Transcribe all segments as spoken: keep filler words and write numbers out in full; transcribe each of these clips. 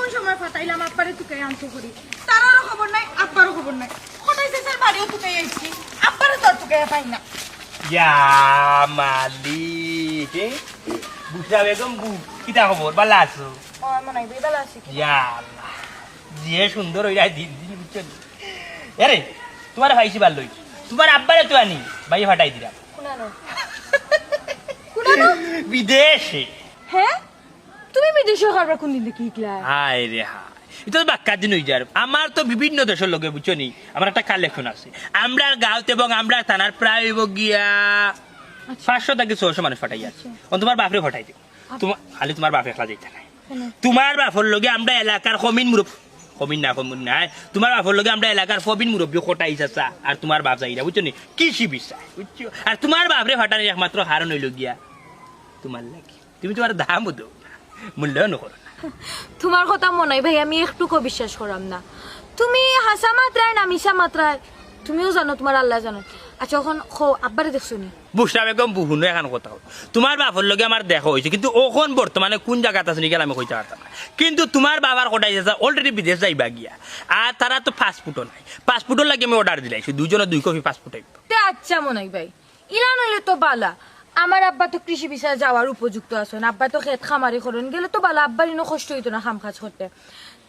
কোন সময় ফাটাইলাম আব্বারে তুকাই আনতো করি, তারারও খবর নাই, আব্বারও খবর নাই। কটাই শেষের বাড়িও তুকাই আইছি, আব্বারও তো আর তুকাই পাই না। ইয়া মালিক, এ? বুশরা বেগম বু, কিতা খবর? ভালা আছো? ও, মনে হয় ভালা আছি। ইয়া আল্লাহ, যে সুন্দর অইরা দিন দিন, বুঝছো নি? এরে, তুমারে পাইছি ভালা অইছে। তুমার আব্বারে তো আনি, বাইয়ে ফাটাই দিলাম। কুনানো? কুনানো? বিদেশে। হ্যাঁ? তুমি বিদেশে কারবার কোন দিন দেখি ইকলা? হায় রে হায়। ইটা তো বাক্কা দিন অই যার। আমার তো বিভিন্ন দেশর লগে, বুঝছো নি? আমার একটা কালেকশন আছে। আমরার গাঁওত এবং আমরার থানার প্রায় অইবো গিয়া পাঁচশো থাকি ছয়শো মানুষ ফাটাই আছে। অন তুমার বাপরে ফাটাই দিও। তুমা-, খালি তুমার বাপ একলা যাইতা নায়। কেনে? তুমার বাপর লগে আমরা এলাকার কমিন মুরব-, কমিন না, কমিন না, হ্যাঁ? তুমার বাপর লগে আমরা এলাকার কমিন মুরব্বি কটাই চাচা, আর তুমার বাপ যাইরা, বুঝছো নি? কৃষি বিষয়, বুঝছো? আর তুমার বাপরে ফাটানির একমাত্র কারণ অইলো গিয়া তুমার লাগি। তুমি তুমার দামও দেও না, মূল্যায়নও করো না। তুমার কথা মনে হয় ভাই, আমি একটুকু বিশ্বাস করাম না। তুমি হাছা মাতরায় না মিছা মাতরায়, তুমিও জানো, তুমার আল্লায় জানো। আচ্ছা, অখন কও, আব্বারে দেখছো নি? বুশরা বেগম বু, হুনো একখান কথা কও। তুমার বাপর লগে আমার দেখা অইছে, কিন্তু অখন বর্তমানে কুন জাগাত আছে নি গেল আমি কইতাম পারতাম না। কিন্তু তুমার বাবার কটাই চাচা already বিদেশ যাইবা গিয়া। আর তারা তো পাসপোর্টও নাই। পাসপোর্টর লাগি আমি অর্ডার দিলাইছি, দুইজনর দুই কপি পাসপোর্ট অইবো। তে আচ্ছা মনে হয় ভাই, ইলান অইলে তো ভালা। আমার আব্বা তো কৃষি বিষয়ে যাওয়ার উপযুক্ত আছইন, আব্বা তো খেত খামারি করইন, গেলে তো ভালা, আব্বার ইনো কষ্ট অইতো না কাম কাজ করতে।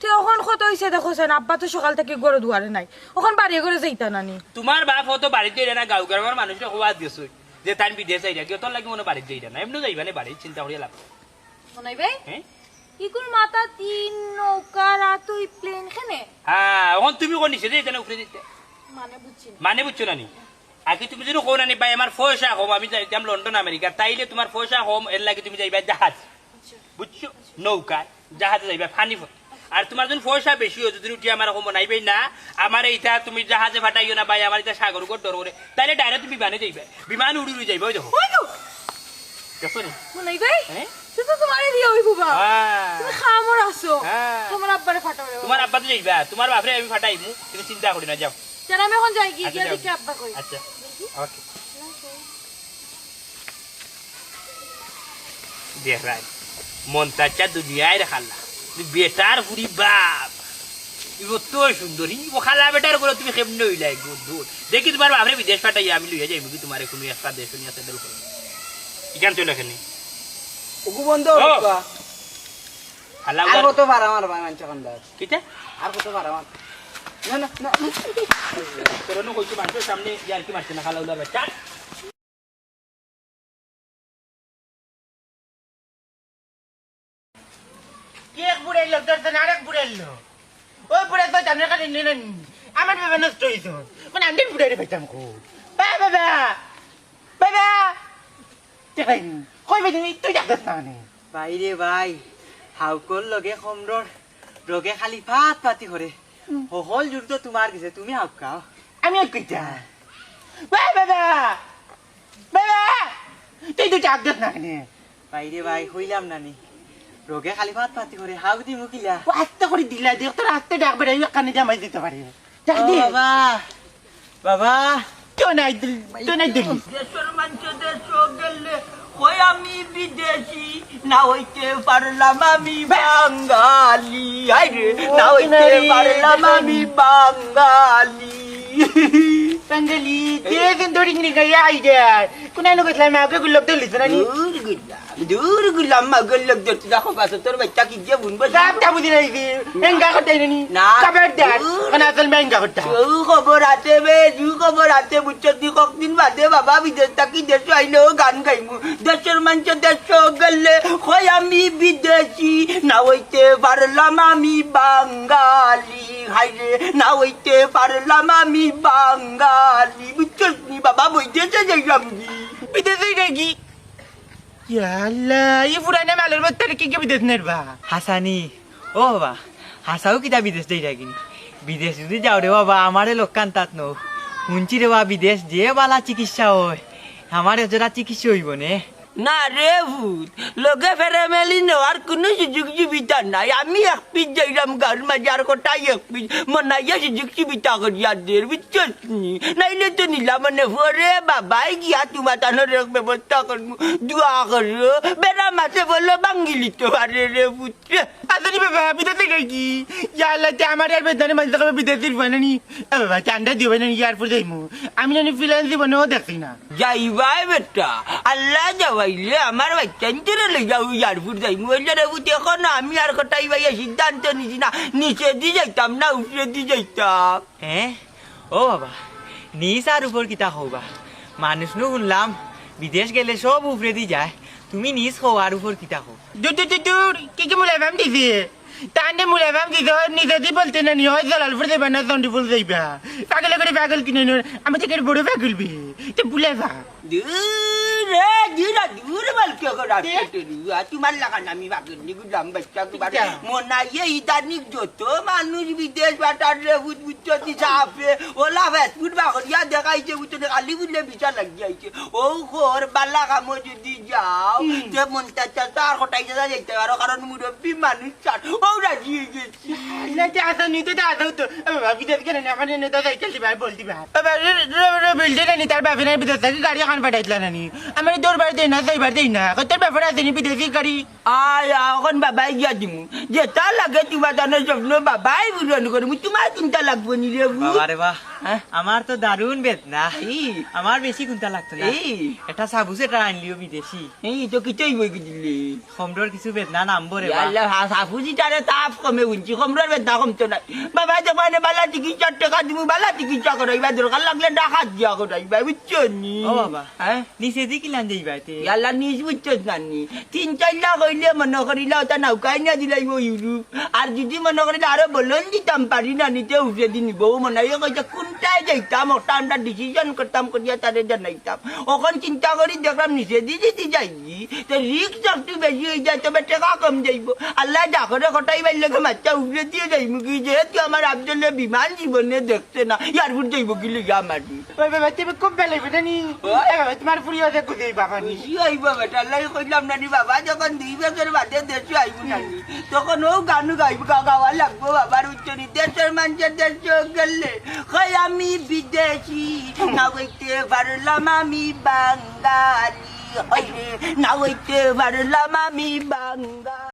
তে অখন কত অইছে দেখো চাইন, আব্বা তো সকাল থাকি ঘরো দুয়ারে নাই, অখন বাড়ি ঘরো যাইতা না নি? তুমার বাপ অত বাড়িত যাইরা না, গাঁও গ্রামর মানুষরে কওয়াত গেছইন যে তাইন বিদেশ যাইরা, কিওর লাগি মনো বাড়িত যাইরা না, এমনেও যাইবা না বাড়িত, চিন্তা করিয়া লাভ নাই। মনাই ভাই, হ্যাঁ? ইগুর মাথা তিন নৌকা রাত ওই প্লেন খেনে? হ্যাঁ, অখন তুমি কোন নিচে যাইতা না উপরে যাইতা? মানে বুঝছি না। মানে বুঝছো না নি? আগে তুমি যদি কও না নি, "ভাই, আমার পয়সা কম, আমি যাইতাম লন্ডন, আমেরিকা", তাইলে তুমার পয়সা কম, এর লাগি তুমি যাইবা জাহাজ। আচ্ছা। বুঝছো? নৌকায়, জাহাজে যাইবা পানি পথ। আর তুমার যদি পয়সা বেশি অয়, যদি উঠি আমার কম নাই ভাই না, আমারে ইটা তুমি জাহাজে ফাটাইও না ভাই, আমার ইটা সাগর ঘর ডর করে, তাইলে direct তুমি বিমানে যাইবা, বিমান উড়ি উড়ি যাইবা, ওই দেখো। ওই তো। দেখছো নি? মনাই ভাই, হ্যাঁ? সে তো তুমারে দিয়া অইবো বা। হ্যাঁ। তুমি খামর আছো। হ্যাঁ। তুমার আব্বারে ফাটাও রে বাবা। তুমার আব্বা তো যাইবা, তুমার বাপরে আমি ফাটাইমু, তুমি চিন্তা করি না, যাও। যান, আমি অখন যাই, গিয়া আচ্ছা, গিয়া যাও। দেখি আব্বা কই। আচ্ছা, ওকে। দেখরায়, মন চাইছে দুনিয়ার খালা, বেটার ফুরি বাপ, ইবো তো সুন্দরী, ইবো খালা বেটার ঘরো তুমি কেমনে অইলায় গো? দূর। দেখি তুমার বাপরে বিদেশ ফাটাইয়া আমি লইয়া যাইমু গি তুমারে কুনু একটা দেশো নিয়া settle করি। ইখান চলে কেনে? ওগু বন্ধ ও। হোক বা। খালা আর উলার কত বার আমার ভাই মানছে কান্দাজ? কিতা? আর কত বার আমার? না, না, না, না। তোর অনো কইছি মানষর সামনে ইয়ার্কি মারতে না, খালা উলার বাচ্চা। কি এক বুড়াইলো, দরজন আরেক বুড়াইলো। ওই বুড়াই তো জানে কানে নিলেন। আমার বাবা নষ্ট হইতো। কোন আন্ডির বুড়াইরে পাইতাম কো? বা বাবা! বাবা! দেখেন, কই বেদিন তুই ডাকছ না মানে? ভাই রে ভাই, হাউকর লগে কমরর রোগে খালি ফাত ফাতি করে। হকল জুর তো তুমার গেছে, তুমি হাউকাও। আমি আর কইতা। বা বাবা! বাবা! তুই তো ডাক দেখ না কেনে? ভাই রে ভাই, কইলাম না নি। রোগে খালি ফাত ফাতি করে, হাউ দি মুখিলা। ও আস্তে করে দিলা, দেখ তোর আস্তে ডাক বেড়াই, কানে জামাই দিতে পারে। ডাক ও দে। বাবা, বাবা। তো নাই দিল, তো নাই দিল। দেশর মানষে দেশো গেলে, কই আমি বিদেশি, না হইতে পারলাম আমি বাঙালি। হায় রে, না হইতে পারলাম আমি বাঙালি। বাঙালি, যে দিন ধরে ইংরেজি গাইয়া আই যায়। কোন আইলো গেছিলাম, আমাকে গুল্লব দলিস না নি? দূর গুল্লাম, দূর গুল্লাম, মাগল লোক ধরতে দেখো, বাসো তোর বাচ্চা কি যে বুনবো? গাবটা বুঝি নাই কি? এঙ্গা করতে আইনি? না। কবে দেখ? দূর। মানে আসল মে এঙ্গা করতে। জু খবর আছে বে, জু খবর আছে, বুঝছো? তুই কতদিন বাদে বাবা বিদেশ থাকি দেশো আইলো গান গাইমু। দেশর মানষে দেশো গেলে, কই আমি বিদেশি, না হইতে পারলাম আমি বাঙালি। হায় রে, না হইতে পারলাম আমি বাঙালি। বুঝছস নি বাবা, বৈদেশে যাইলাম কি? বিদেশে যাই কি? ইয়া আল্লাহ, ই ফুরাইনা মালর বত্তারে কি কি বিদেশ নেরবা? হাসানি, ও বাবা, হাসাও কিতা বিদেশ যাইরা কিনি? বিদেশ যদি যাও রে বাবা, আমারে লক্কান তাত নও। হুনছি রে বাবা, বিদেশ যে বালা চিকিৎসা অয়, আমারে জরা চিকিৎসা অইবো নে। না রে ভূত, লগে ফেরে মেলি নেওয়ার কুনু সুযোগ সুবিধা নাই, আমি এক পিস যাইরাম গাউর মাঝে, আর কটাই এক পিস। মনাইয়া সুযোগ সুবিধা করিয়া দের, বুঝছস নি? নাইলে তো নিলাম মানে পরে বাবায় গিয়া তুমা তানর এক ব্যবস্থা করমু। দোয়া করো, বেড়া মাছে বলো ভাঙ্গিলিতো পারে রে পুত্রে। আচ্ছা রে বাবা, বিদেশে গেছি। ইয়া আল্লাহ, তে আমার আর বেদানে মাঝে থাকবে বিদেশির বনানি। এ বাবা, চান্দা দিও বনানি, এয়ারপোর্ট যাইমু। আমি জানি ফ্রিল্যান্স জীবনেও দেখছি না। যাইবায় বেটা, আল্লাহ যাওয়াইলে আমার বাচ্চাইন্তরে লইয়া অউ এয়ারপোর্ট যাইমু। অইলে রে পুত, অখনো আমি আর কটাই ভাইয়া সিদ্ধান্ত নিছি না, নিচেদি যাইতাম না উপরেদি যাইতাম। হ্যাঁ? ও বাবা, নিচ আর উপর কিতা কওবা? মানুষ নু হুনলাম বিদেশ গেলে সব উপরেদি যায়, তুমি নিচ কও আর উপর কিতা কও? দূর, দূর, দূর, দূর, কি কি মুলাইবাম দিছে? তান্ডে মুলাইবাম দিছে, নিচেদি বলতে না নি, হয় জালালপুর যাইবা না চণ্ডীপুর যাইবা। পাগল করে পাগল কিনে নয়, আমি থেকে বড় পাগল বে। তো মুলাইবা। দূর রে, দূর, দূর বলকে করা। তুমার লাগান আমি পাগল নি, গুলাম বাচ্চা তোমার। কিতা? মনাইয়ে ইদানিং যত মানুষ বিদেশ পাঠার রে, বুঝ-, বুঝছো, দি সাফে, ওলা Facebook বাগরিয়া দেখাইছে, বুঝছো নি, খালি বুঝলে ভিসা লাগি আইছে। ও ঘর বালা কামো যদি যাও, হুম। তে মন চাইছে তার কটাই দাদা যাইতে পারো, কারণ মুরব্বী মানুষ চান। ও রাজি হয়ে গেছি। না, তে আসো নি, তে আসো তো। এ বাবা, বিদেশ গেলে না, আমার এনে দাদা সাইকেল দিবা, বল দিবা। এ বাবা, রে, রে, রে, রে, বিল দেয় না নি, তার বাপে না বিদেশ থাকি গাড়ি এখন পাঠাইছিল না নি। আমার দৌড় বার দেয় না, যাইবার দেয় না। কত ব্যাপার আছে নি বিদেশি গাড়ি? আয়, আয়, অখন বাবায় গিয়া দিমু। যেটা লাগে তুমার জানো স্বপ্ন বাবায় পূরণ করমু। তুমার চিন্তা লাগবো নি রে বু। বাবা রে বাহ, হ্যাঁ? আমার তো দারুণ বেদনা। এই। আমার বেশি কুন্তা লাগতো না। এই। এটা সাবু সেটা আনলিও বিদেশি। এই তো কিতাই বই কি দিলে? কমরর কিছু বেদনা নামবো রে ইয়া বাহ। আল্লাহ, হা-, সাবু সেটারে তাপ কমে উনছি, কমরর বেদনা কমতো না। বাবায় দেখো এনে বালা চিকিৎসার টেকা দিমু, বালা চিকিৎসা করাইবা, দরকার লাগলে ডাকাত দিয়া করাইবা, বুঝছো নি? ও বাবা। হ্যাঁ? নিচেদি কিলান যাইবা তে? ইয়াল্লা নিচ বুঝছস না নি? তিন চাইর লাখ অইলে মনো করিলা ওটা নৌকায় নিয়া দিলাইবো ইউরোপ। আর যদি মনো করিলা আরো বলন দিতাম পারি না নিতে উপরেদি নিবো, মনাইয়ে কইছে কুনটায় যাইতাম, ওটা আমরা decision করতাম করিয়া তারে জানাইতাম। অখন চিন্তা করি দেখলাম নিচেদি যদি যাই, তে risk একটু বেশি অই যায়, তবে টেকা কম যাইবো। আল্লায় যা করে কটাইবার লগে মাত্রা উপরেদিয়ে যাইমু কি, যেহেতু আমার আফজলে বিমান জীবনে দেখছে না, এয়ারপোর্ট যাইবো কি লইয়া আমার। ওই বাবা, তুমি খুব ভালা অইবো না নি? ওই। এ বাবা, তুমার ফুড়ি অইছে খুশি অইবো বাবা নি। খুশি অইবো বেটা, আল্লায় কইলাম না নি বাবা, যখন দুই বছর বাদে দেশো আইবো না নি, তখন অউ গানউ গাইবো, গা-, গাওয়া লাগবো বাবার উচ্চ নি। দেশর মানষে দেশো গেলে কয় আমি বিদেশি, না অইতে পারলাম আমি বাঙালি। ওই রে, না অইতে পারলাম আমি বাঙালি।